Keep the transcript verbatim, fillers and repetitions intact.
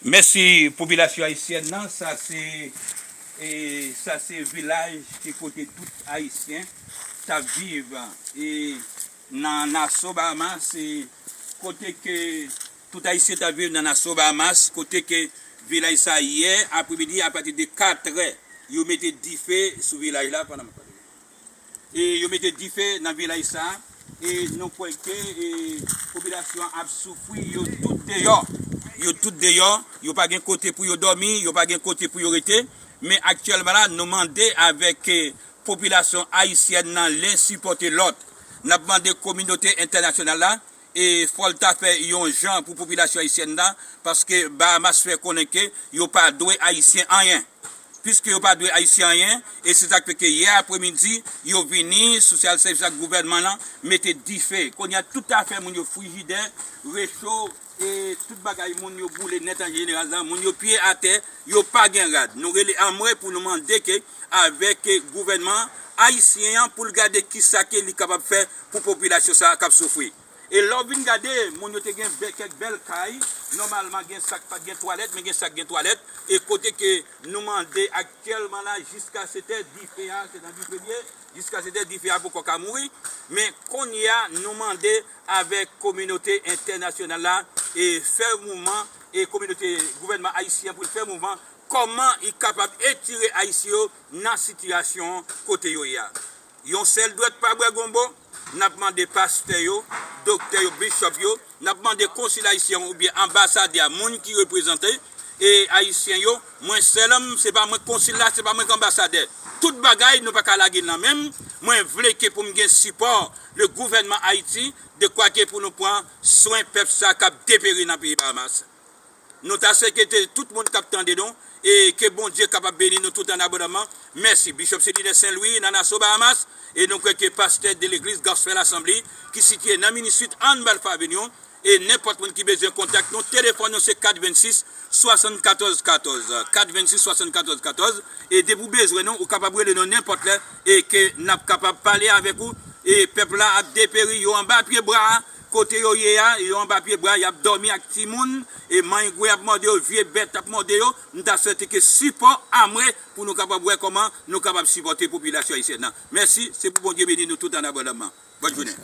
Mèsi, popilasyon ayisyèn nan, sa se, e, sa se vilaj ki kote tout Ayisyen t ap viv, e, nan Nassau, Bahamas, e, kote ke tout Ayisyen t ap viv nan Nassau, Bahamas, kote ke vilaj sa yè apremidi apati de katrè, yo mete dife sou vilaj la pandan m ap pale. E yo mete dife nan vilaj sa, e nou kwè ke, e, popilasyon an ap soufri, yo tout deyò. Yo tout deyò, yo pa gen kote pou yo dòmi, yo pa gen kote pou yo rete. Men aktyèlman la, nou mande avèk, e, popilasyon ayisyèn nan, len sipòte lòt. N ap mande kominote entènasyonal la, e fò l ta fè yon jan pou popilasyon ayisyèn nan, paske Bahamas fè konnen ke yo pa dwe Ayisyen anyen. Piske yo pa dwe Ayisyen anyen, e se sa k fè ke yè apremidi, yo vini sou sal sèvis ak gouvènman lan, mete dife. Kounye a, tout afè moun yo, frijidè, recho, e tout bagay moun yo boule nèt an jeneral la, moun yo pye atè, yo pa gen rad. Nou rele Amwè pou nou mande ke avèk gouvènman ayisyen an pou l gade kisa ke li kapab fè pou popilasyon sa a k ap soufri. E lè w vin gade, moun yo te gen bè, kèk bèl kay, nòmalman gen sa k pa t gen twalèt, men gen sa k gen twalèt, e kote ke nou mande aktyèlman la, jiska sèt è, dife a, se nan dife l ye, jiska sèt è, dife a poko ka mouri, men kounye a, nou mande avèk kominote entènasyonal la, e fè mouvman, e kominote, gouvènman ayisyen pou l fè mouvman, kòman li kapab etire Ayisyen yo nan sitiyasyon kote yo ye a. Yon sèl dwèt pa bwè gonbo, n ap mande pastè yo, doktè yo, bishop yo, n ap mande konsil ayisyen oubyen anbasadè a, moun ki reprezante, e, ayisyen yo, mwen sèl, se pa mwen konsil la, se pa mwen k anbasadè. Tout bagay, nou pa ka lage l nan men m. Mwen vle ke pou m gen sipò le gouvènman Ayiti, de kwa ke pou nou pran swen pèp sa k ap deperi nan peyi Bahamas. Nou ta swete tout moun k ap tande nou, e ke Bondye kapab beni nou tout an abondamman. Mèsi. Bishop se lidè Sen Lwi, nan Nassau, Bahamas, e nou kwè ke pastè de legliz Gospel Assembly, ki sitiye nan Minute Street, ann Balfour Avenue, e nenpòt moun ki bezwen kontak nou, telefòn nou se kat vennsis, swasannkatòz katòz, kat vennsis, swasannkatòz katòz, e depi w bezwen nou, ou kapab rele nou nenpòt lè, e ke n ap kapab pale avèk ou, e pèp la ap deperi, yo anba pye bwa, kote yo ye a, yo anba pye bwa, y ap dòmi ak timoun, e mangwe ap mòde yo, vye bèt ap mòde yo. M ta swete ke sipò Amwè pou nou kapab wè kòman nou kapab sipòte popilasyon ayisyèn nan. Mèsi, se pou Bondye beni nou tout an abondamman. Bòn jounen.